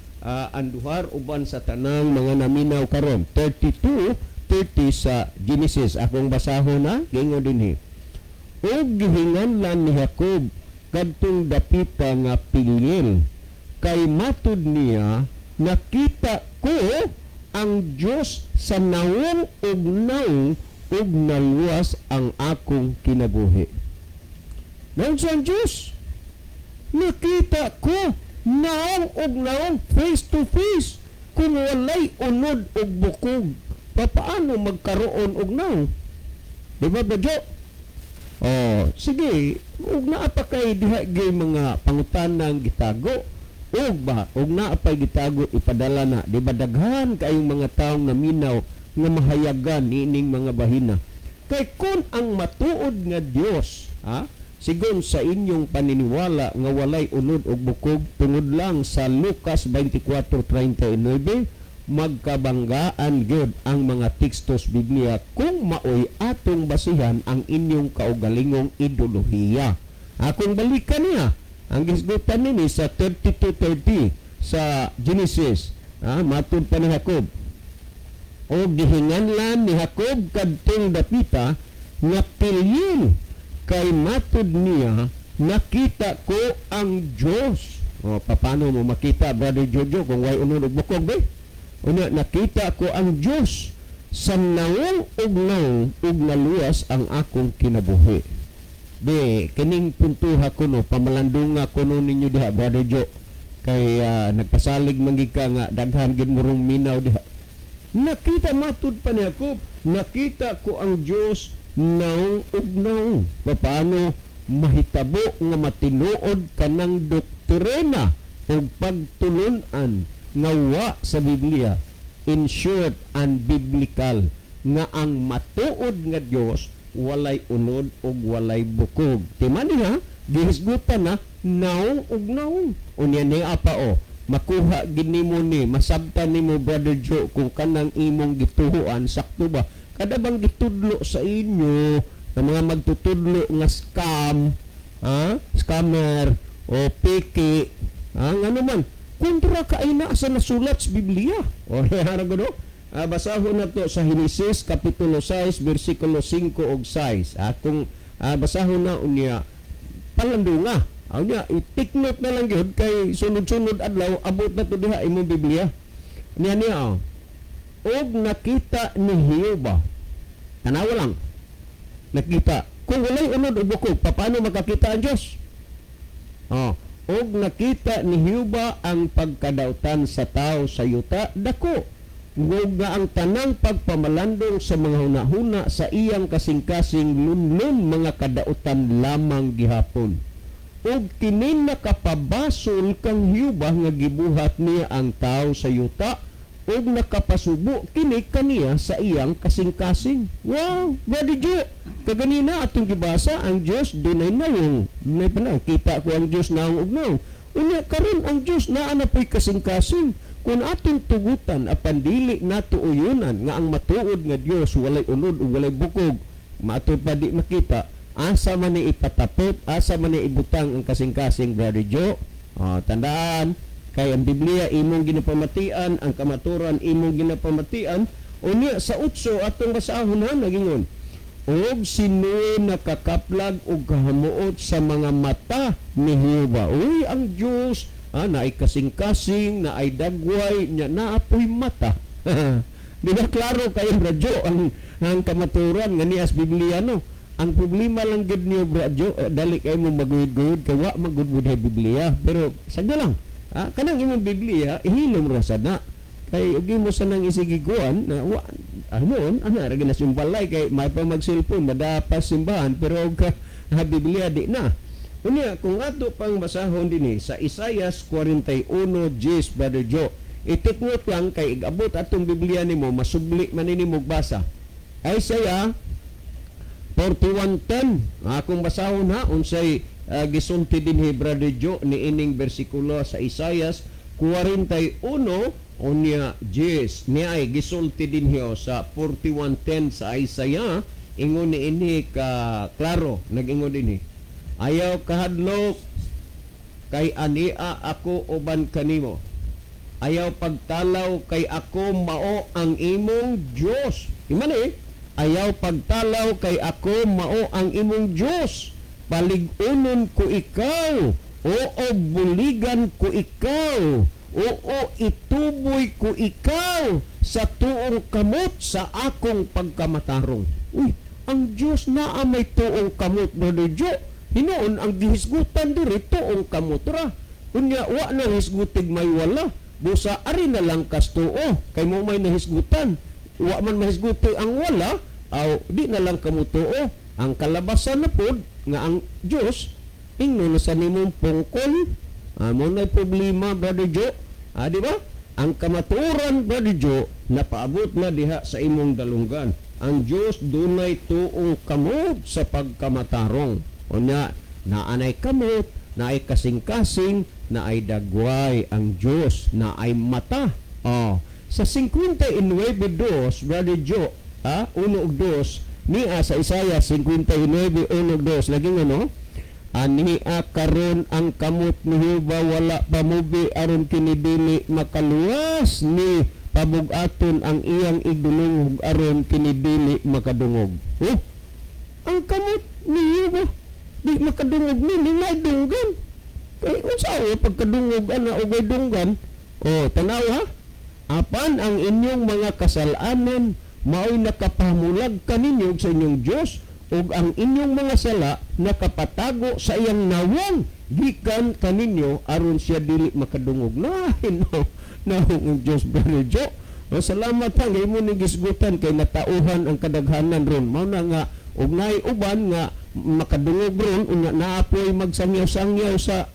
Andujar, uban sa tanang mga naminaw karon. 32:30 sa Genesis. Akong basahon na, giingon dinhi. "Ug gihinganlan ni Jacob kadtong dapita nga Peniel kay matud niya, nakita ko ang Dios sa nawong ug nawong ug naluwas ang akong kinabuhi." Naunsa ang Dios? Nakita ko naong ug naong, face to face. Kung walay unod ug bukog, papaano magkaroon og naong? Di ba ba, Jo? Oh, sige, ug naa pa kay diha gyud mga pangutanang gitago ug ba ug naa pay gitago, ipadala na. Di ba daghan kayong mga taong naminaw nga mahayagan niining mga bahina? Kay kung ang matuod nga Dios, ha, sigon sa inyong paniniwala nga walay unod og bukog tungod lang sa Lucas 24:39, magkabanggaan gyud ang mga tekstos Biblia kung maoy atong basihan ang inyong kaugalingong ideolohiya. Akong balikan niya ang gisgutan nini sa 32:30 sa Genesis. Ha, matud pa ni Jacob. "O gihinganlan ni Jacob kadtong dapita nga Peniel kay matud niya, nakita ko ang Dios." O paano mo makita, Brother Jojo, kung way unod og bukog ba? Unya, "Nakita ko ang Dios sa nawong ug nawong ug naluwas ang akong kinabuhi." Di kining puntuha kuno, pamalandunga kuno ninyo diha, Brother Jo, kay nagpasalig man gid ka nga daghan gid murong minaw diha. Nakita, matud pa ni Jacob, "Nakita ko ang Dios naong ug naong." Paano mahitabo nga matinuod kanang doktrina ug pagtulunan nga wa sa Biblia? In short, unbiblical nga ang matuod nga Dios walay unod ug walay bukog. Timan niya, gihisgutan na naong ug naong. Unya ni apa o, makuha gid nimo ni, masabtan nimo, Brother Joe, kung kanang imong gituhuan sakto ba. Kada bang gitudlo sa inyo ng mga magtutudlo nga scam, ha? Scammer o piki, ha? Ngano man, kontra kay na sa nasulat sa Biblia. O harag no? Basahon na to sa Henesis kapitulo 6 bersikulo 5 ug 6. Kung basahon na, unya palandunga. Unya i-take note na lang gyud kay sunod-sunod adlaw abot na to diha imong Biblia. Niya niya oh. Og nakita ni Jehova. Tanawa lang. Nakita. Kung walay unod o bukog, paano makakita ang Diyos? Oh, og nakita ni Jehova ang pagkadautan sa tao sa yuta dako. Ug nga ang tanang pagpamalandong sa mga hunahuna sa iyang kasing-kasing lunlun, mga kadautan lamang gihapon. Ug kini nakapabasol kang Jehova nga gibuhat niya ang tao sa yuta, ug nakapasubo kini kaniya sa iyang kasing-kasing. Wow, Brother Joe, kaganina atong gibasa ang Dios dunay nawong. May panaw, kita ko ang Dios naong ug naong. Unya karon ang Dios naa na po'y kasing-kasing. Kung atong tugutan apan dili nato uyunan nga ang matuod nga Dios walay unod ug walay bukog, matud pa di makita, asa man ni ipatapot, asa man ni ibutang ang kasing-kasing, Brother Joe? Oh, tandaan, kay ang Biblia imong ginapamatian, ang kamaturan imong ginapamatian. Unya sa 8 atong basahon ha, nagingon. Og si Noe nakakaplag og kahamuot sa mga mata ni Jehova. Uy, ang Diyos naay kasing-kasing, naay dagway, nya naapoy mata. Di ba klaro kayo, radyo, ang kamaturan nga nias Biblia, no? Ang problema lang gid niyo, radyo, dali kayo mo maguyod-guyod kay wa magud Biblia. Pero sadya lang. Kanang imong Biblia ihilom ra sad na. Kay ug mo sa nang isigiguan na wa ano ana ra gina balay kay may pa mag-cellphone madapas simbahan, pero og ka Biblia di na. Unya kung ato pang basahon dinhi sa Isaias 41:10, Brother Joe. I-take note lang kay igabot atong Biblia nimo, masubli man ini mo basa. Isaiah 41:10. Akong basahon ha, unsay gisulti dinhi, Brother Joe, ni ining bersikulo sa Isaias 41 unya 10. Niya ay gisulti dinhi oh, sa 41:10 sa Isaiah, ingon ni ini ka klaro, nag-ingon dinhi: "Ayaw kahadlok kay ania ako uban kanimo. Ayaw pagtalaw kay ako mao ang imong Dios." Iman eh. "Ayaw pagtalaw kay ako mao ang imong Dios. Palig-unon ko ikaw. Oo, buligan ko ikaw. Oo, ituboy ko ikaw sa tuong kamot sa akong pagkamatarong." Uy, ang Diyos naa may tuong kamot, Brother Joe. Hinuon ang gihisgutan diri tuong kamot ra. Unya wa na hisgutig may wala. Busa ari na lang kas tuo kay mo may nahisgutan. Wa man mahisguti ang wala, aw di na lang kamo tuo. Ang kalabasan na pod nga ang Dios ingno na sa nimong pungkol. Mo na problema, Brother Joe. Di ba? Ang kamatuoran, Brother Joe, napaabot na diha sa imong dalunggan. Ang Dios dunay tuong kamot sa pagkamatarong. Unya, naanay kamot, naay kasing-kasing, naay dagway ang Dios, naay mata. Oh, sa 59:2, Brother Joe, 1 ug 2, niya sa Isaiah 59:1 ug 2, laging ano? "Ania karon ang kamot ni Jehova wala pamubi aron kini dili makaluwas, ni pabug-aton ang iyang igdulungog aron kini dili makadungog." Oh, ang kamot ni Jehova di makadungog ni may dunggan. Kay unsa o pagkadungog ana og may dunggan? Oh, tanaw ha. "Apan ang inyong mga kasalanan mao'y nakapamulag kaninyo sa inyong Dios, ug ang inyong mga sala nakapatago sa iyang nawong gikan kaninyo aron siya dili makadungog." Na no, nawong ang Dios, Brother Joe. O, salamat ha, kay mo ni gisgutan kay natauhan ang kadaghanan ron. Mao na nga og naay uban nga makadungog ron, unya naapoy magsangyaw-sangyaw sa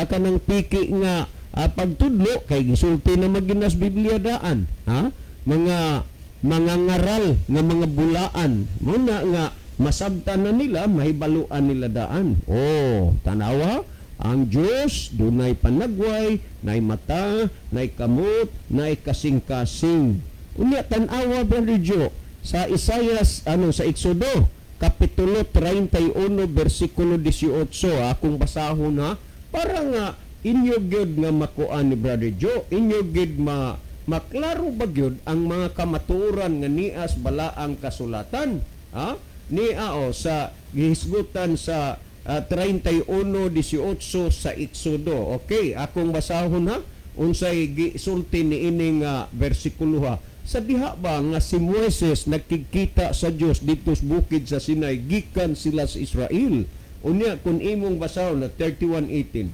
kanang piki nga pagtudlo kay gisulti na maginas Biblia daan, ha, mga ngaral nga mga bulaan. Mao na nga masabtan na nila, mahibaluan nila daan. Oh, tanawa, ang Diyos dunay panagway, nay mata, nay kamot, nay kasing-kasing. Unya tan-awa, Brother Joe, sa Isaias, ano, sa Exodo kapitulo 31 bersikulo 18, akong basahon ha, para nga inyo gyud nga makuan ni Brother Joe, inyo gyud ma maklaro ba gyud ang mga kamatuoran nga nias balaang kasulatan, ha? Niya o sa gihisgutan sa 31:18 sa Exodo. Okay, akong basahon ha. Unsay gisulti ni ining bersikulo ha? Sa diha ba nga si Moises nagkikita sa Dios didto sa bukid sa Sinai gikan sila sa Israel. Unya kung imong basahon na 31:18.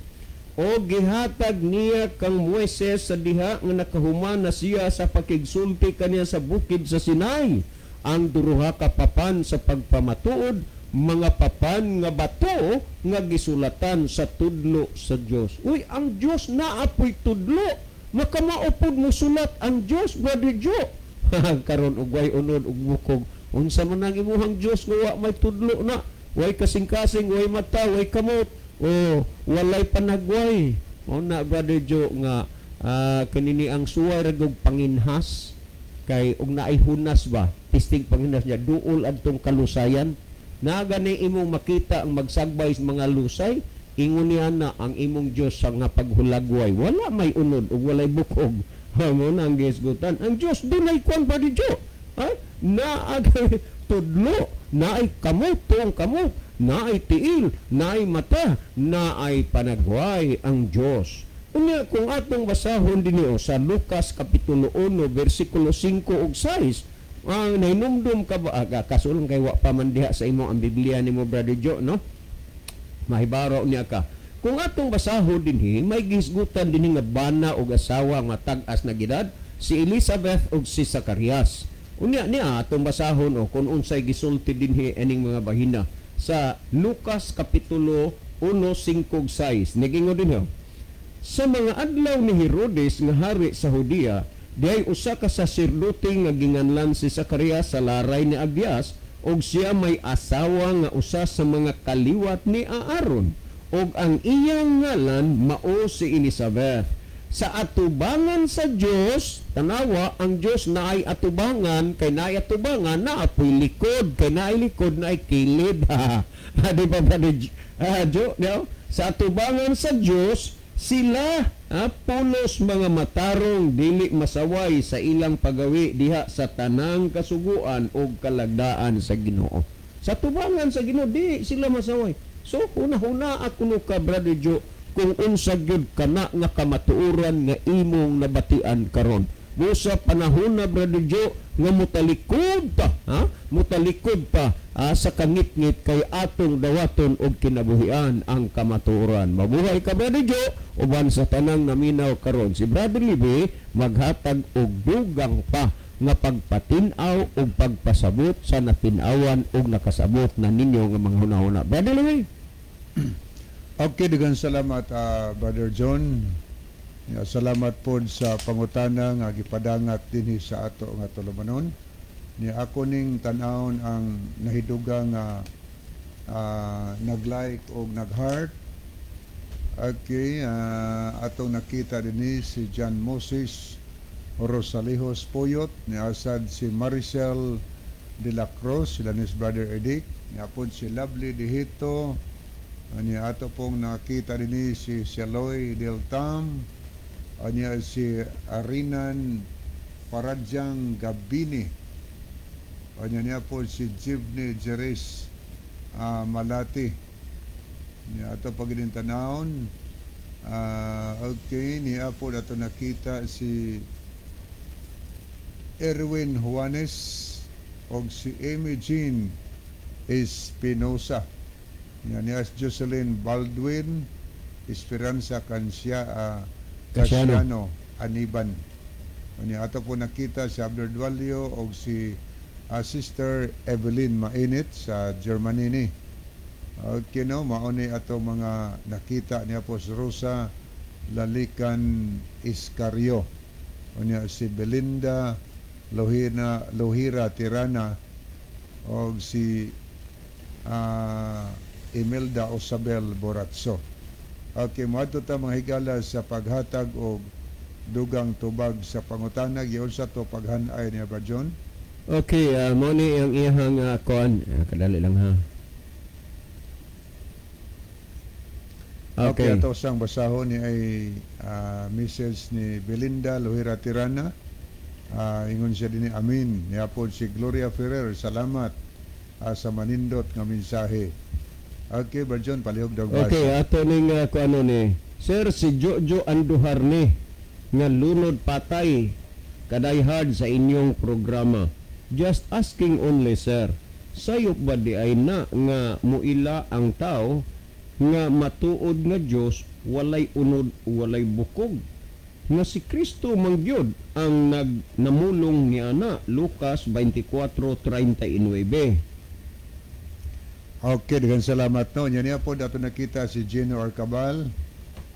O gihatag niya kang Moises sa diha nga nakahuman na siya sa pakigsulti kaniya sa bukid sa Sinai ang duha ka papan sa pagpamatuod, mga papan nga bato nga gisulatan sa tudlo sa Dios. Uy, ang Dios naa poy tudlo. Makamao pod mo sulat ang Dios, Brother Joe. Karon og way unod ug bukog. Unsa man ang imuhang Dios nga wa may tudlo na? Way kasing-kasing, way mata, way kamot. O walay panagway. Mao na, Brother Joe, nga kanini ang suway ra og panginhas kay og naay hunas ba, pisting panghinas niya duol adtong kalusayan na gani imong makita ang magsagbay sa mga lusay, ingon niya na ang imong Dios sa nga paghulagway wala may unod ug walay bukog. Mao na ang gisgutan ang Dios dunay kwan, Brother Joe, ha, naa tudlo, naay kamot, tuong kamot, naay tiil, naay mata, naay panagway ang Dios. Unya kung atong basahon dinhi sa Lucas kapitulo 1 bersikulo 5 ug 6, ang nahinumdum ka ba, kasulong kay wa pa man diha sa imo ang Biblia nimo, Brother Joe, no? Mahibaro niya ka. Kung atong basahon dinhi, may gisgutan dinhi nga bana og asawa nga tag-as na edad, si Elizabeth ug si Zacarias. Unya niya atong basahon o kung unsay gisulti dinhi ining mga bahina sa Lucas kapitulo 1 5 ug 6. Nigingon dinhi: Sa mga adlaw ni Herodes nga hari sa Judea, dihay usa ka saserdote nga ginganlan si Zacarias sa laray ni Abias, ug siya may asawa nga usa sa mga kaliwat ni Aaron, ug ang iyang ngalan mao si Elizabeth. Sa atubangan sa Dios, tanawa, ang Dios naay atubangan, kay naay atubangan naa poy likod, kay naay likod naay kilid. Di ba, Brother Jo, no? Sa atubangan sa Dios sila pulos mga matarong dili masaway sa ilang pagawi diha sa tanang kasuguan o kalagdaan sa Ginoo. Sa tubangan sa Ginoo di sila masaway. So huna-huna ako ka, Brother Joe, kung unsa gyud kana nga kamatuoran nga imong nabatian karon. Busa panahon na, Brother Joe, nga mutalikod pa, ha? Mutalikod pa sa kangitngit kay atong dawaton og kinabuhian ang kamatuoran. Mabuhay ka, Brother Joe, uban sa tanang naminaw karon. Si Brother Libe maghatag og dugang pa nga pagpatin-aw og pagpasabot sa natin-awan og nakasabot na ninyo nga mga hunahuna. Brother Libe. Okay, daghang salamat, Brother John. Ya, salamat po sa pangutana nga gipadangat dinhi sa ato nga tulumanon. Ni ako ning tan-awon ang nahidugang nga nag-like o nag-heart. Okay, atong nakita dinhi si John Moses Rosalijos Poyot, ni asad si Maricel de la Cruz, sila ni Brother Edic, ni apod si Lovely Dihito, ani ato pong nakita dinhi si Celoy Del Tam, anya si Arinan Paradyang Gabini, anya niya po si Jibney Jerez Malati. Niya ato pag tanawon. Okay, niya po ato nakita si Erwin Juanes og si Amy Jean Espinosa. Niya niya si Jocelyn Baldwin Esperanza Cancia, Casiano. Casiano Aniban. Niya ato po nakita si Abner Dualio og si Sister Evelyn Mainit sa Germany ni. Okay, no, mao ni ato mga nakita niya po si Rosa Lalican Iscario. Unya si Belinda Lohina Lohira Tirana og si Imelda Osabel Boratso. Okay, moadto ta, mga higala, sa paghatag og dugang tubag sa pangutana. Giunsa to paghanay niya ba, John? Okay, mo ni ang iyang kuan. Kadali lang ha. Okay, Okay. ato sang basahon ni ay message ni Belinda Lohira Tirana. Ingon siya dinhi, "Amin." Niapod si Gloria Ferrer, "Salamat sa manindot nga mensahe." Okay, Brother John, palihog daw basa. Okay, ato ning kuano ni Sir si Jojo Andujar ni. Nga lunod patay ka-diehard sa inyong programa. Just asking only, sir. Sayop ba diay na nga muila ang tao nga matuod nga Dios walay unod, walay bukog, nga si Kristo man gyud ang nagnamulong niana, Lucas 24:39? Okay, daghang salamat, no. Nya niya po dato nakita si Gino Arcabal.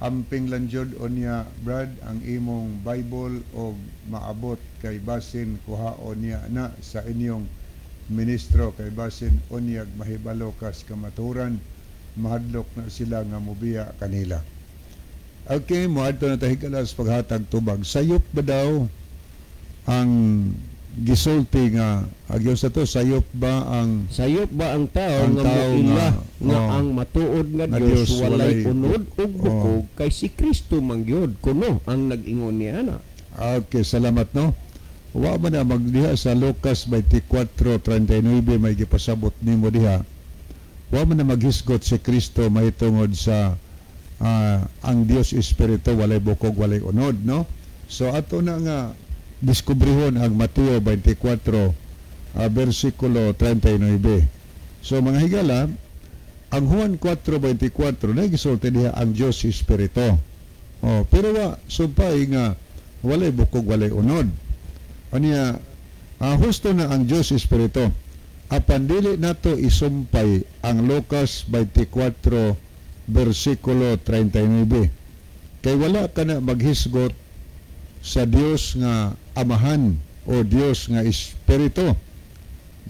Amping lang jud unya, Brad, ang imong Bible og maabot kay basin kuhaon niya na sa inyong ministro kay basin unyag mahibalo kas kamaturan, mahadlok na sila nga mubiya kanila. Okay, moadto na ta, higala, sa paghatag tubag. Sayop ba daw ang gisulti nga agyo sa to, sayop ba ang Sayop ba ang tao ang nga tao moila nga oh, ang matuod nga nga Dios Dios walay walay unod ug bukog kay si Kristo man gyud kuno ang nag-ingon niya na? Okay, salamat, no. Wa man na magdiha sa Lucas 24:39 may gipasabot nimo diha. Wa man na maghisgot si Kristo mahitungod sa ang Dios Espiritu, walay bukog, walay unod, no. So ato na nga diskubrihon ang Mateo 24 versikulo 39. So mga higala, ang Juan 4:24 na gisulti diha ang Dios Espiritu. Oh, pero wa sumpay nga walay bukog, walay unod. Anya husto na ang Dios Espiritu. Apan dili nato isumpay ang Lucas 24 versikulo 39. Kay wala ka na maghisgot sa Dios nga Amahan o Dios nga Espiritu.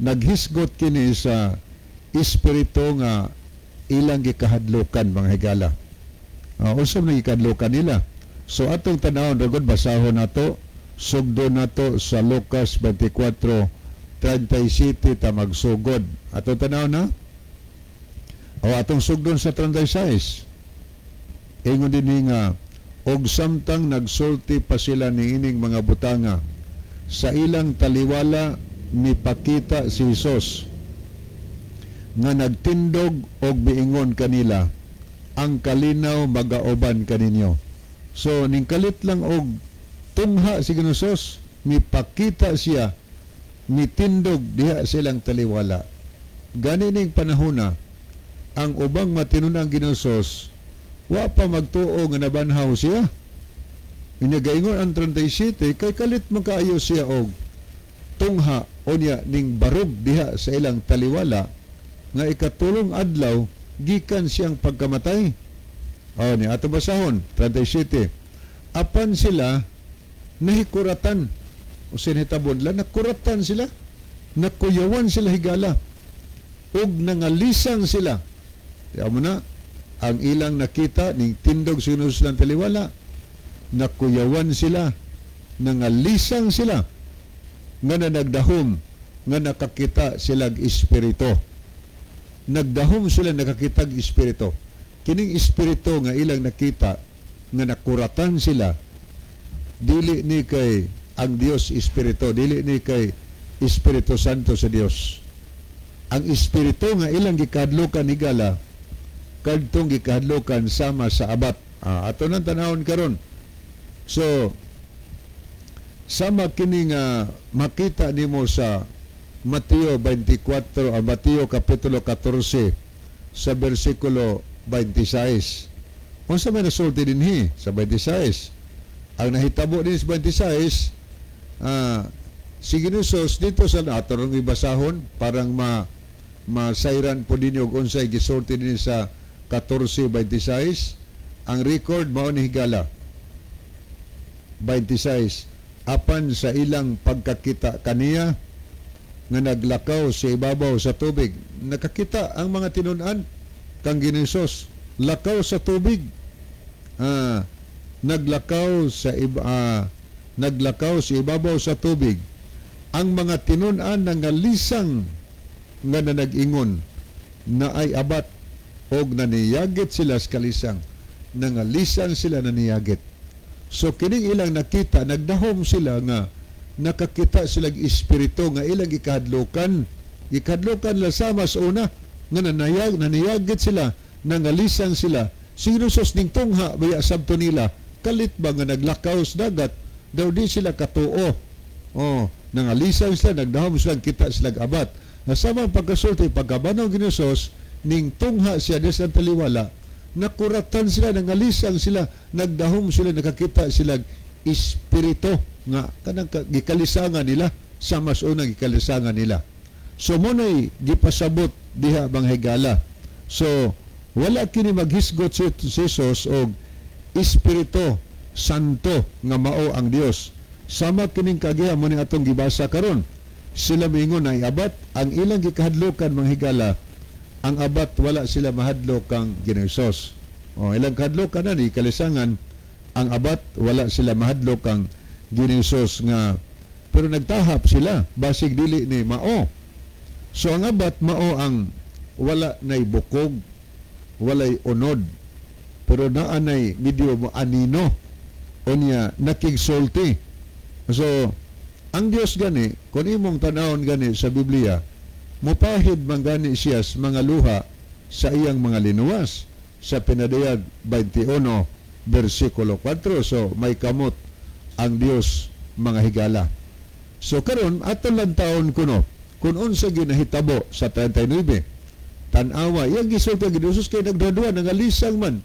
Naghisgot kini sa espiritu nga ilang gikahadlukan, mga higala. Unsa man gikahadlukan nila? So atong tanawon ragod, basahon nato, sugdo nato sa Lucas 24:37 ta magsugod. Atong tanawon na. O atong sugdon sa 36. Ingon din nga, og samtang nagsulti pa sila niining mga butanga, sa ilang taliwala mipakita si Hesus nga nagtindog og miingon kanila, "Ang kalinaw magauban kaninyo." So ning kalit lang og tungha si Ginosos, mipakita siya, mitindog diha silang taliwala. Gani ning panahona, ang ubang matinunan Ginosos wa pa magtuo nga nabanhaw siya. Inagaingon ang 37 kay kalit man kaayo siya og tungha, unya ning barog diha sa ilang taliwala nga ikatulong adlaw gikan siyang pagkamatay. O ni ato basahon 37. Apan sila nahikuratan o sinitabod la, nakuratan sila, nakuyawan sila, higala, ug nangalisang sila. Tiyan mo na ang ilang nakita ning tindog sunod silang taliwala, nakuyawan sila, nangalisang sila nga na nagdahom nga nakakita silag espiritu. Nagdahom sila nakakitag espiritu. Kining espiritu nga ilang nakita nga nakuratan sila, dili ni kay ang Dios espiritu, dili ni kay Espiritu Santo sa Dios. Ang espiritu nga ilang gikadlukan, higala, kadtong gikadlukan sama sa abat. Ato nang tanawon karon. So sama kini nga makita nimo sa Mateo 24, Mateo kapitulo 14 sa bersikulo 26. Unsa may nasulti dinhi sa 26? Ang nahitabo din sa 26, si Ginusos dito sa ato rong ibasahon parang masayran po ninyo kung unsay gisulti din sa 14:26. Ang record mao ni, higala, 26: Apan sa ilang pagkakita kaniya nga naglakaw sa ibabaw sa tubig. Nakakita ang mga tinun-an kang Ginosos lakaw sa tubig. Naglakaw sa ibabaw sa tubig. Ang mga tinun-an nangalisang nga nanag-ingon na ay abat og naniyagit sila sa kalisang. Nangalisang sila, naniyagit. So kining ilang nakita, nagdahom sila nga nakakita sila espiritu nga ilang gikahadlukan. Gikahadlukan la sama sa una nga nanayag, naniyagit sila, nangalisang sila. Si Jesus ning tungha baya sabto nila. Kalit ba nga naglakaw sa dagat, daw di sila katuo. Oh, nangalisang sila, nagdahom sila, kita sila abat. Na sama pagkasulti, pagkabanhaw Ginoo Hesus, ning tungha siya des ang taliwala, nakuratan sila, nangalisang sila, nagdahom sila, nakakita sila espiritu nga kanang gikalisangan nila sa mas unang gikalisangan nila. So mo na'y gipasabot diha, mga higala. So wala kini maghisgot si Jesus og Espiritu Santo nga mao ang Dios. Sama kining kagiha mo ni atong gibasa karon. Sila miingon ay abat ang ilang gikahadlokan, mga higala, ang abat wala sila mahadlok kang Ginoo Hesus. O ilang kahadlokan na ni kalisangan ang abat, wala sila mahadlok kang Ginoo Hesus nga pero nagtahap sila basig dili ni mao. So ang abat mao ang wala nay bukog, walay unod, pero naa nay medyo mo anino unya nakigsulti. So ang Dios gani, kung imong tanawon gani sa Biblia, mupahid man gani siya sa mga luha sa iyang mga linuwas sa Pinadayag 21 versikulo 4. So may kamot ang Dios, mga higala. So karon aton lang taon kuno kung unsa ginahitabo sa 39. Tan-awa, iyang gisulti ang Ginoo kay nagdadua, nangalisang man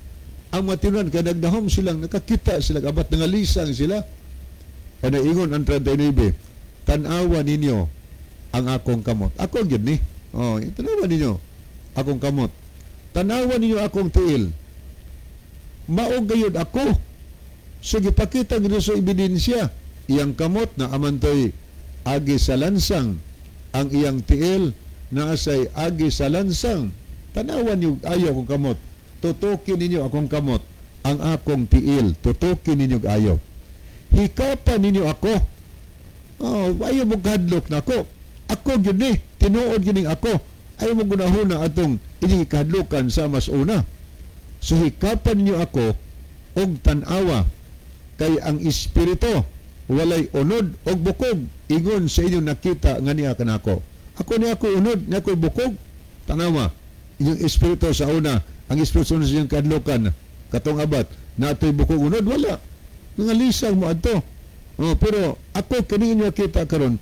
ang matinuan kay nagdahom silang nakakita sila abat, nangalisang sila. Ano ingon ang 39? "Tan-awa ninyo ang akong kamot. Ako gyud ni." Oh, tanawa ninyo akong kamot. "Tanawa ninyo akong tiil. Mao gayud ako." So gipakita gyud sa ebidensya iyang kamot na amantoy agi sa lansang, ang iyang tiil naasay agi sa lansang. "Tanawan niyo ayo akong kamot. Tutukin ninyo akong kamot, ang akong tiil. Tutukin ninyo ayo. Hikapan ninyo ako." Oh, ayaw mo kahadlok na ako. Ako gyud ni, tinuod gyud ning ako. Ayaw mo gunahuna atong inyong kahadlokan sa mas una. So hikapan ninyo ako og tan-awa kay ang espiritu walay unod og bukog ingon sa inyong nakita nga niya kanako. Ako ni ako unod, ni ako bukog. Tanawa, inyong espiritu sa una, ang espiritu sa una sa inyong kahadlokan, katong abat, natoy bukog, unod, wala. Nangalisang mo adto. Oh, pero ako kini inyo nakita karon,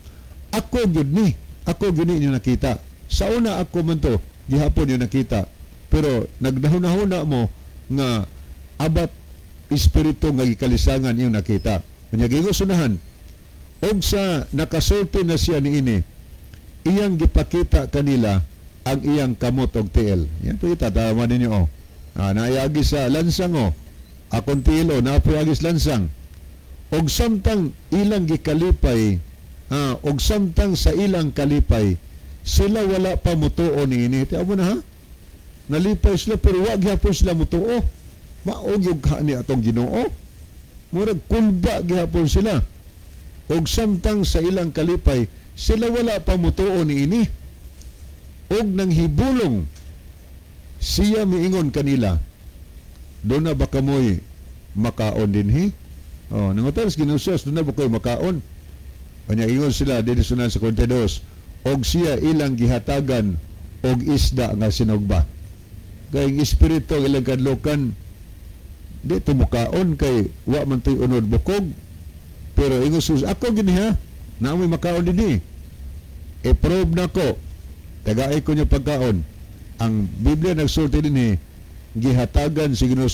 ako gyud ni, ako gyud ni inyo nakita. Sa una ako man to, gihapon inyo nakita. Pero nagdahuna-huna mo nga abat espiritu nga gikalisangan iyong nakita. Kanya gigusunahan, og sa nakasulti na siya niini, iyang gipakita kanila ang iyang kamot og tiil. Yan po ita, tama ninyo oh. Ah, naayagi sa lansang oh. Akong tiil oh, naapuyagi sa lansang. Og samtang ilang gikalipay, og samtang sa ilang kalipay, sila wala pa mutuo niini. Tiyan mo na ha? Nalipay sila pero wa gihapon sila mutuo. Mao gyud ka ni atong Ginoo. Murag kulba gihapon sila. Og samtang sa ilang kalipay, sila wala pa mutuo niini. Og nang hibulong siya miingon kanila, "Duna ba kamoy makaon dinhi?" Oh, nangutan sa Ginoo, "Duna ba kayo makaon?" Kanya ingon sila dinhi sunan sa 42, og siya ilang gihatagan og isda nga sinugba. Kay ang espiritu ang ilang kadlokan, di to mukaon kay wa man to'y unod bukog. Pero ingon sus, "Ako gini ha, naamoy makaon dinhi. I-prove na ko. Tagaay ko niyo pagkaon." Ang Biblia nagsulti dinhi, gihatagan si Ginoo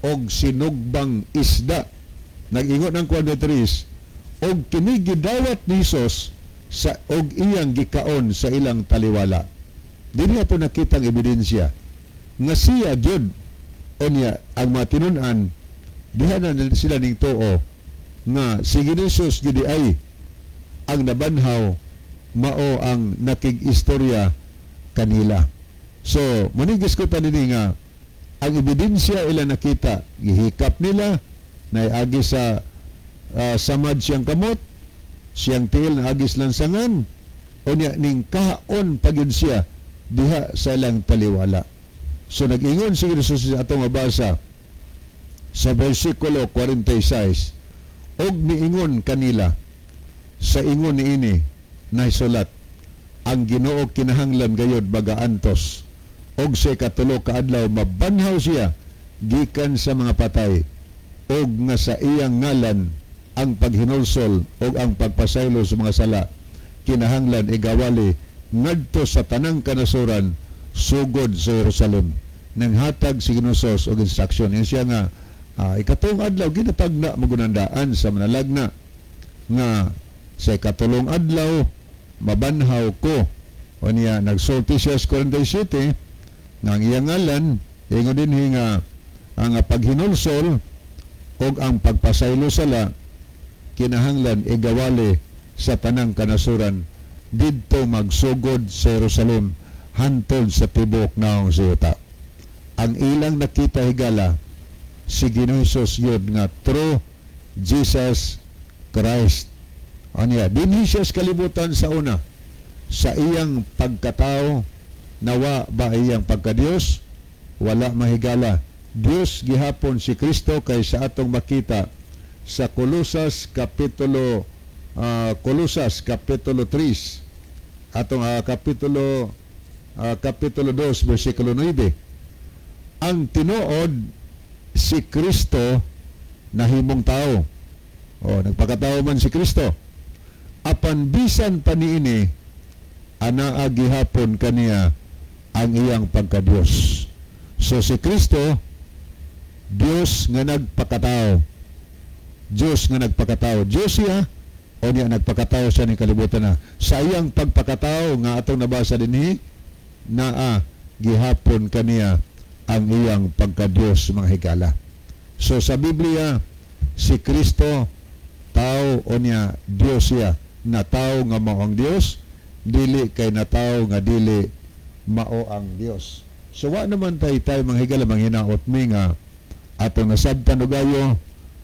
og sinugbang isda. Nag-ingon ang 43, og kini gidawat ni Hesus sa og iyang gikaon sa ilang taliwala. Dinhi ato nakita ang ebidensya nga siya gyud. Unya ang mga tinun-an diha na sila ning tuo nga si Ginoo Hesus gyud ay ang nabanhaw, mao ang nakig-istorya kanila. So, manigis ko dinhi nga ang ebidensya ila nakita, gihikap nila, naagi sa samad siyang kamot, siyang tiil na agis lansangan, unya ning kaon pagyud siya diha sa ilang taliwala. So nag-ingon si Jesus sa atong mabasa sa versikulo 46, og niingon kanila, "Sa ingon niini nahisulat, ang Ginoo kinahanglan gayod bagaantos og sa ikatulo ka adlaw mabanhaw siya gikan sa mga patay." Og nga sa iyang ngalan ang paghinulsol og ang pagpasaylo sa mga sala kinahanglan igawali ngadto sa tanang kanasuran, sugod sa Jerusalem. Nanghatag si Ginoong Hesus og instruction. Yan siya nga ikatulong adlaw ginatagna magunandaan sa manalagna nga sa ikatulong adlaw mabanhaw ko. O niya nagsulti siya sa 47 nga ang iyang ngalan, ingon dinhi nga ang paghinulsol og ang pagpasaylo sala kinahanglan igawali sa tanang kanasuran, didto magsugod sa Jerusalem hantod sa tibuok naong sa yuta. Ang ilang nakita, higala, si Ginoong Hesus yun nga true Jesus Christ. Anya, dinhi siya sa kalibutan sa una sa iyang pagkatao. Nawa ba iyang pagkadiyos? Wala, mahigala. Diyos gihapon si Kristo kay sa atong makita sa Kolosas kapitulo 3, atong kapitulo 2 bersikulo 9, ang tinuod si Kristo nahimong tao o nagpakatao man si Kristo, apan bisan pa niini anaa gihapon kaniya ang iyang pagkadiyos. So si Kristo, Dios nga nagpakatao. Dios nga nagpakatao. Dios siya o niya nagpakatao siya ni kalibutan na. Sa iyang pagpakatao nga atong nabasa dinhi, naa gihapon kaniya ang iyang pagkadiyos, mga higala. So sa Biblia, si Kristo tao o niya Dios siya. Na tao nga mao ang Dios, dili kay na tao nga dili mao ang Dios. So wa naman tay mga higala manghinaot mi nga atong nasabtan og ayo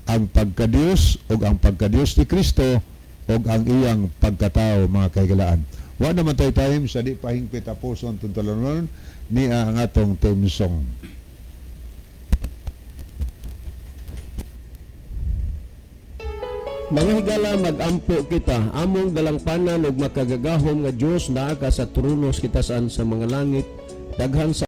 ang pagkadiyos ug ang pagkadiyos ni Kristo ug ang iyang pagkatao, mga kahigalaan. Wa naman tay time sa di pahingpit tapuson tuntulanon niya ang atong theme song. Mga higala, magampo kita. Among dalangpanan ug makagagahom nga Dios, naa ka sa trono sa kitasan sa mga langit. Daghan sa